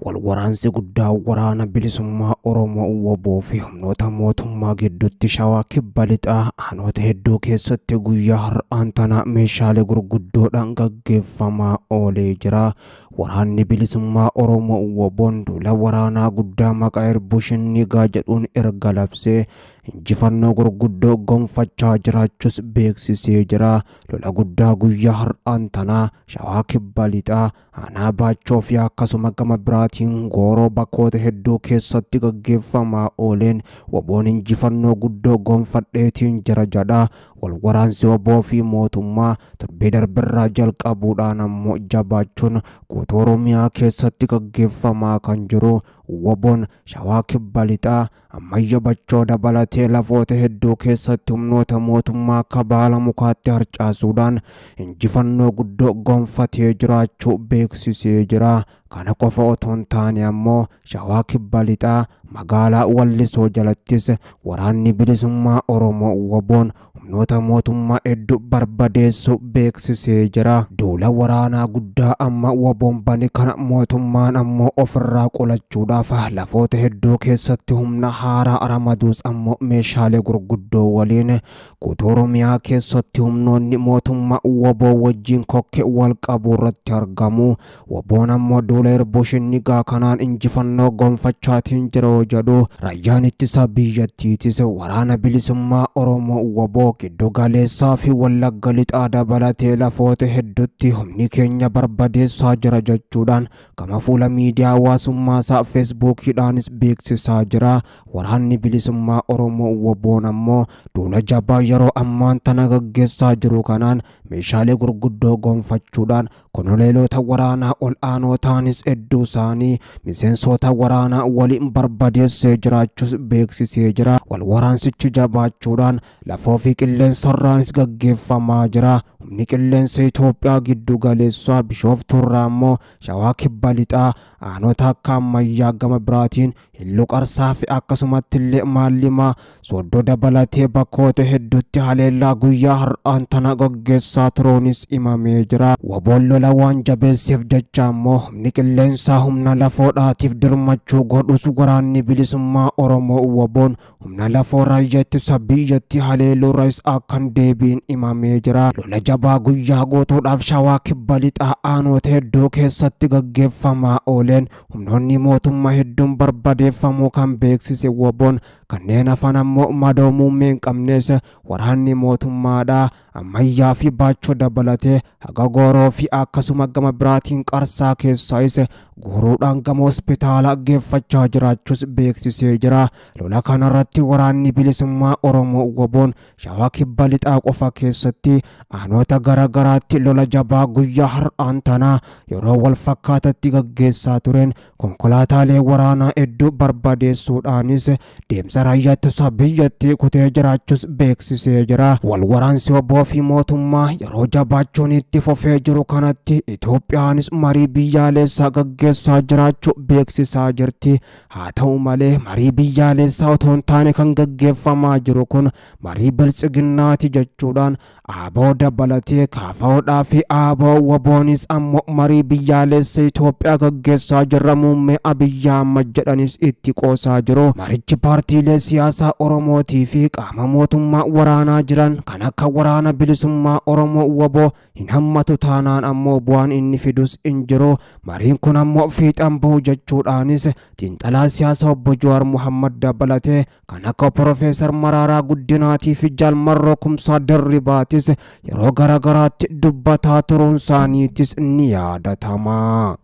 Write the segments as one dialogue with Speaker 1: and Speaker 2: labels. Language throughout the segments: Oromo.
Speaker 1: Walwaraansi guddaa waraana bilisummaa Oromoo WBO fi humnoota mootummaa gidduutti Shawaa Kibba Lixaa aanoota hedduu keessatti guyyaa har'aan tana meeshaalee gurguddoodhaan gaggeeffamaa oolee jira. Waraanni bilisummaa Oromoo WBOn duula waraanaa guddaa maqaa Irbuu Shinnigaa jedhuun erga labsee injifannoo gurguddoo gonfachaa jiraachuus beeksisee jira. Lola guddaa guyyaa har'aan tanaa Shawaa Kibba Lixaa aanaa Baachoo fi akkasuma gama biraatiin gooroo bakkoota hedduu keessatti gaggeeffamaa ooleen WBOn injifannoo guddoo gonfadheetiin jira jedha. Walwaraansi WBO fi mootummaa torbee darbirraa jalqabuudhaan ammoo jabaachuun guutuu Oromiyaa keessatti gaggeeffamaa kan jiru WBOn Shawaa Kibba Lixaa Ammayya Bachoo dabalatee lafoota hedduu keessatti humnoota mootummaa akka baala mukaatti harcaasuudhaan injifannoo guddoo gonfatee jiraachuu beeksisee jira. Kana qofa otoo hin taane ammoo Shawaa Kibba Lixaa magaalaa Wallisoo jalattis waraanni bilisummaa Oromoo WBOn humnoota mootummaa hedduu barbadeessu beeksisee jira. Duula waraanaa guddaa amma WBOn bane kana mootummaan ammoo ofirraa qolachuudhaaf lafoota hedduu keessatti humna haaraa ramaduus ammoo meeshaalee gurguddoo waliin guutuu Oromiyaa keessatti humnoonni mootummaa WBO wajjin kokkee wal qabu irratti argamu. WBOn ammoo duula Irbuu Shinnigaa kanaan injifannoo gonfachaatiin jira jedhu. Raayyaan ittisa biyyattiitis waraana bilisummaa Oromoo WBO giddu galeessaa fi Wallagga Lixaa dabalatee lafoota hedduutti humni keenya barbadeessaa jira jechuudhaan gama fuula miidiyaa hawaasummaa isaa feesbuukiidhaanis beeksisaa jira. Waraanni bilisummaa Oromoo WBOn ammoo duula jabaa yeroo ammaan tana gaggeessaa jiru kanaan meeshaalee gurguddoo gonfachuudhaan konoleelota waraanaa ol aanoo ta'anis hedduu isaanii miseensota waraanaa waliin barbadeessee jiraachuus beeksisee jira. Walwaraansichi jabaachuudhaan lafoo fi qilleensarraanis gaggeeffamaa jira. Humni qilleensa Itoophiyaa giddu galeessaa Bishooftuurraa ammoo Shawaa Kibba Lixaa aanota akka Ammayyaa gama biraatiin Hilluu Qarsaa fi akkasumatti illee Maallimaa Sooddoo dabalatee bakkoota hedduutti haleellaa guyyaa har'aan tana gaggeessaa turuunis himamee jira. WBOn lola waan jabeesseef jecha ammoo humni qilleensaa humna lafoodhaatiif dirmachuu godhus waraanni bilisummaa Oromoo WBOn humna lafoo raayyaa ittisa biyyattii haleeluurras akkan deebiin himamee jira. Lola jabaa guyyaa guutuudhaaf Shawaa Kibba Lixaa aanota hedduu keessatti gaggeeffamaa ooleen humnoonni mootummaa hedduun barbadeeffamuu kan beeksise WBOn kanneen hafan ammoo madoo muummee hin qabnes waraanni mootummaadhaa Ammayyaa fi Baachoo dabalatee haga Gooroo fi akkasuma gama biraatiin Qarsaa keessaayis guuruudhaan gama hospitaala geeffachaa jiraachuus beeksisee jira. Lola kanarratti waraanni bilisummaa Oromoo WBOn Shawaa Kibba Lixaa qofa keessatti aanota garaagaraatti lola jabaa guyyaa har'aan tanaa yeroo wal fakkaatatti gaggeessaa tureen konkolaataalee waraanaa hedduu barbadeessuudhaanis deemsa raayyaa ittisa biyyattii kutee jiraachuus beeksisee jira. Wal waraansi WBO fi mootummaa yeroo jabaachuun itti fufee jiru kanatti Itoophiyaanis marii biyyaalessaa gaggeessaa jiraachuu beeksisaa jirti. Haa ta'u malee marii biyyaalessaa otoo hin taane kan gaggeeffamaa jiru kun marii biltsiginnaati jechuudhaan ABO dabalatee KFOdhaa fi ABO WBOnis ammoo marii biyyaalessa Itoophiyaa gaggeessaa jirra muummee Abiyyi Ahmad jedhanis itti qoosaa jiru. Marichi paartiilee siyaasaa Oromootii fi qaama mootummaa waraanaa jiran kan akka waraana bilisummaa Oromoo WBO hin hammatu taanaan ammoo bu'aan inni fidus hin jiru. Mariin kun ammoo fiixan bahu jechuudhaanis xiinxalaa siyaasaa obbo Jawaar Muhammad dabalatee kan akka Profeesar Maraaraa Guddinaatii fi Jaal Marroo Kumsaa Dirribaatis yeroo garaagaraatti dubbataa turuun isaaniitis ni yaadatama.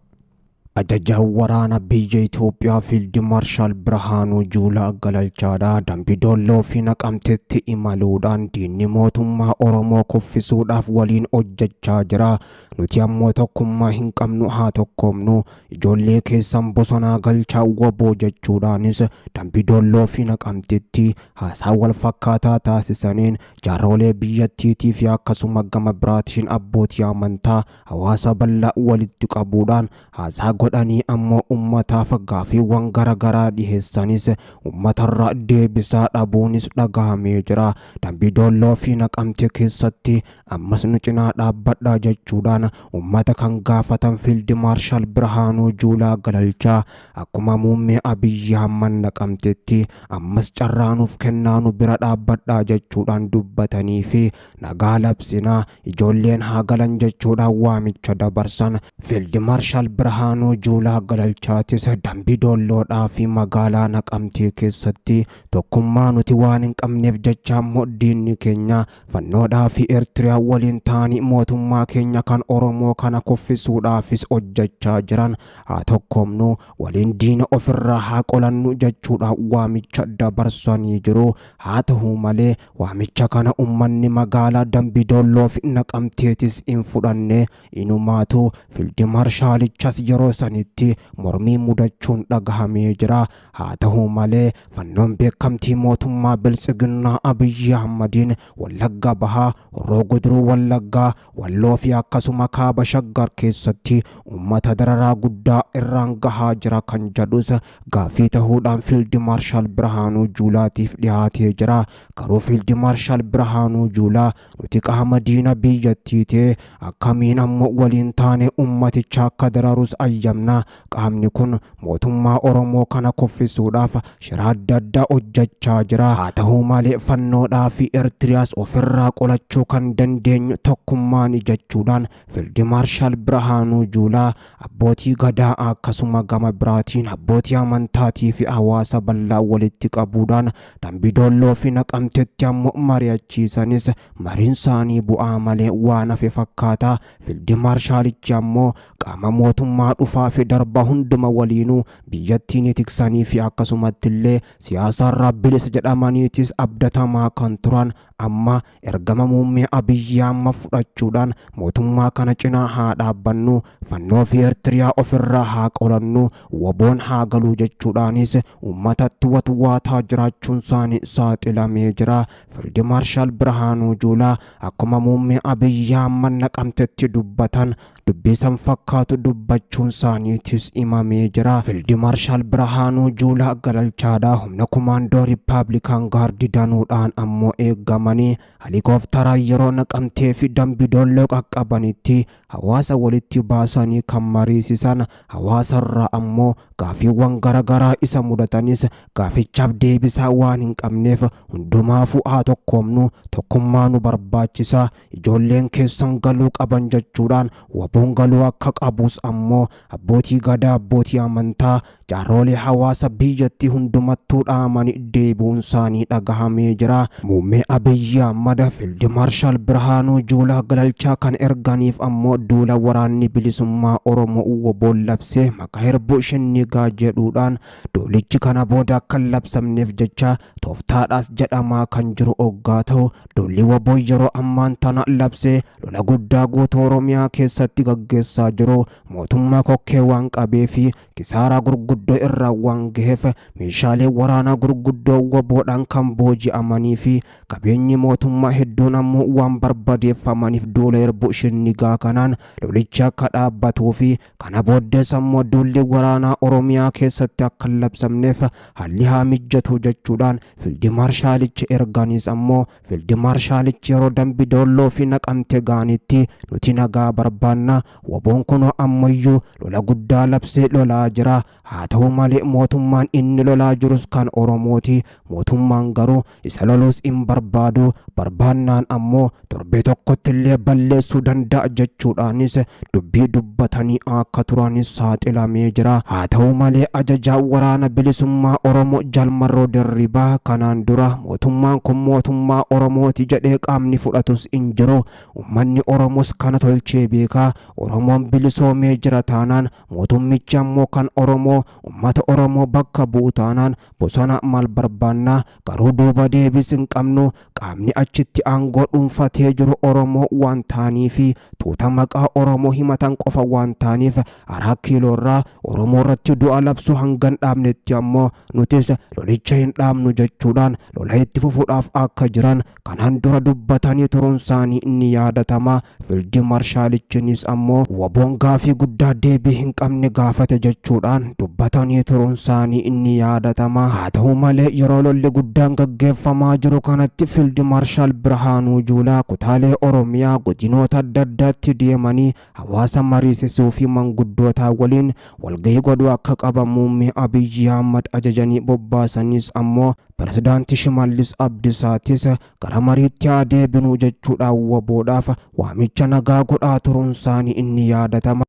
Speaker 1: Ajajaan waraana biyya Itoophiyaa Fiild Maarshaal Birhaanuu Juulaa Galalchaadhaa Dambi Doolloo fi Naqamteetti imaluudhaan diinni mootummaa Oromoo kuffisuudhaaf waliin hojjechaa jira. Nuti ammoo tokkummaa hin qabnu, haa tokkoomnu. Ijoollee keessan bosonaa galchaa WBO jechuudhaanis Dambi Doolloo fi Naqamteetti haasaa wal fakkaataa taasisaniin jaarrolee biyyattiitii fi akkasuma gama biraatiin abbootii amantaa hawaasa bal'aa walitti qabuudhaan haasaa godhanii ammoo ummataaf gaafiiwwan garaagaraa dhiheessanis ummatarra deebisaa dhabuunis dhagahamee jira. Dambidolloo fi Naqamtee keessatti ammas nu cinaa dhaabbadhaa jechuudhaan ummata kan gaafatan Fiild Maarshaal Birhaanuu Juulaa Galalchaa akkuma muummee Abiyyi Ahmad Naqamteetti ammas carraanuuf kennaa nu bira dhaabbadhaa jechuudhaan dubbatanii fi nagaa labsinaa ijoolleen haa galan jechuudhaan waamicha dabarsan. Fiild Maarshaal Birhaanuu Juulaa Galalchaatis Dambidoolloodhaa fi magaalaa Naqamtee keessatti tokkummaa nuti waan hin qabneef jecha ammoo diinni keenya fannoodhaa fi Eertiriyaa waliin ta'anii mootummaa keenya kan Oromoo kana kuffisuudhaafis hojjechaa jiran haa tokkoomnu, waliin diina ofirraa haa qolannu jechuudhaan waamicha dabarsanii jiru. Haa ta'u malee waamicha kana ummanni magaalaa Dambidolloo fi Naqamteetis hin fudhanne. Inumaatu Fiild Maarshaalichas yeroo sanitti mormii mudachuun dhagahamee jira. Haa ta'u malee fannoon beekamtii mootummaa Biltsiginnaa Abiyyi Ahmadiin Wallagga Bahaa, Horroo Guduruu Wallaggaa, Walloo fi akkasuma Kaaba Shaggar keessatti uummata dararaa guddaa irraan gahaa jira kan jedhus gaafii ta'uudhaan Fiild Maarshaal Birhaanuu Juulaatiif dhiyaatee jira. Garuu Fiild Maarshaal Birhaanuu Juulaa nuti qaama diina biyyattii ta'e akkamiin ammoo waliin taane ummaticha akka dararus ayyamna. Qaamni kun mootummaa Oromoo kana kuffisuudhaaf shira adda addaa hojjechaa jira. Haa ta'u malee fannoodhaa fi Eertiriyaas ofirraa qolachuu kan dandeenyu tokkummaan jechuudhaan Fiild Maarshaal Birhaanuu Juulaa abbootii gadaa akkasuma gama biraatiin abbootii amantaatii fi hawaasa bal'aa walitti qabuudhaan Dambidolloo fi Naqamteetti ammoo mari'achiisanis mariin isaanii bu'aa malee waan hafe fakkaata. Fiild Maarshaalichi ammoo qaama mootummaa dhufaa fi darba hunduma waliinuu biyyattii ni tiksanii fi akkasumatti illee siyaasarraa bilisa jedhamaniitis abdatamaa kan turan amma ergama muummee Abiyyi amma fudhachuudhaan mootummaa kana cinaa haa dhaabbannu, fannoo fi Eertiriyaa ofirraa haa qolannu, waboon haa galuu jechuudhaanis uummatatti watwaataa jiraachuun isaanii saaxilamee jira. Fiild Maarshaal Birhaanuu Juulaa akkuma muummee Abiyyi amma Naqamtetti dubbatan dubbii san fakkaatu dubbachuun isaaniitis himamee jira. Fiild Maarshaal Birhaanuu Juulaa Galalchaadhaa humna kumaandoo Riippaabilikaan Gaardii danuudhaan ammoo eegamanii helikooftara yeroo Naqamtee fi Dambidolloo qaqqabanitti hawaasa walitti baasanii kan mariisisan, hawaasarraa ammoo gaafiiwwan garaagaraa isa mudatanis gaafichaaf deebisaa waan hin qabneef hundumaafuu haa tokkoomnu, tokkummaa nu barbaachisa, ijoolleen keessan galuu qaban jechuudhaan waboon galuu akka qabus ammoo abbootii gadaa, abbootii amantaa, jaaroolee hawaasa biyyattii hundumattuu dhaamanii deebi'uun isaanii dhagahamee jira. Muummee Abiyyi Ahmad Fiild Maarshaal Birhaanuu Juulaa Galalchaa kan erganiif ammoo duula waraanni bilisummaa Oromoo waboon labsee maqaa Hirbuu Shinnigaa jedhuudhaan duulichi kana booda akka hin labsamneef jecha tooftaadhaas jedhamaa kan jiru oggaa ta'u, duulli waboo yeroo ammaan tana labsee lola guddaa guutuu Oromiyaa keessatti gaggeessaa jiru mootummaa kokkee waan qabee fi kisaaraa gurguddoo irraa waan gaheef meeshaalee waraanaa gurguddoo waboodhaan kan booji'amanii fi qabeenyi mootummaa hedduun ammoo waan barbadeeffamaniif duula Hirbuu Shinnigaa kanaan lolichi akka dhaabbatuu fi kana booddees ammoo duulli waraanaa Oromiyaa keessatti akka hin labsamneef haalli haa mijatu jechuudhaan Fiild Maarshaalichi erganiis ammoo Fiild Maarshaalichi yeroo Dambidolloo fi Naqamte gaanitti nuti nagaa barbaanna, waboon kunoo ammayyuu lola guddaa labsee lolaa jira. Haa ta'u malee mootummaan inni lolaa jirus kan Oromooti. Mootummaan garuu isa loluus hin barbaadu, barbaannaan ammoo torbee tokkotti illee balleessuu danda'a jechuudhaanis dubbii dubbatanii akka turanis saaxilamee jira. Haa ta'u malee ajajaa waraana bilisummaa Oromoo Jalmarroo Dirribaa kanaan dura mootummaan kun mootummaa Oromooti jedhee qaamni fudhatus hin jiru. Uummanni Oromoos kana tolchee beekaa. Oromoon bilisoomee jira taanaan mootummichi ammoo kan Oromoo Uummata Oromoo bakka bu'u taanaan bosona maal barbaannaa? Garuu duuba deebis hin qabnu. Qaamni achitti aangoo dhuunfatee jiru Oromoo waan ta'aniifi tuuta maqaa Oromoo himatan qofa waan ta'aniif 4 kiiloorraa Oromoo irratti du'a labsuu hanga hin dhaabnetti ammoo nutis lolicha hin dhaabnu jechuudhaan lola itti fufuudhaaf akka jiran kanaan dura dubbatanii turuun isaanii ni yaadatama. Fiildi Maarshaalichinis ammoo WBOn gaafii guddaa deebii hin qabne gaafate jechuudhaan dubbatanii turuun isaanii ni yaadatama. Haa ta'u malee yeroo lolli guddaan gaggeeffamaa jiru kanatti Fiildi Maarshaal Birhaanuu Juulaa kutaalee Oromiyaa godinoota adda addaatti deemanii hawaasa mariisisuu fi manguddootaa waliin walgahii godhuu akka qaban muummee Abiyyi Ahmad ajajanii bobbaasanis ammoo Pirezidaantii Shimallis Abdiisaatis gara mariitti haa deebinuu jechuudhaan WBOdhaaf waamicha nagaa godhaa turuun isaanii inni yaadatama.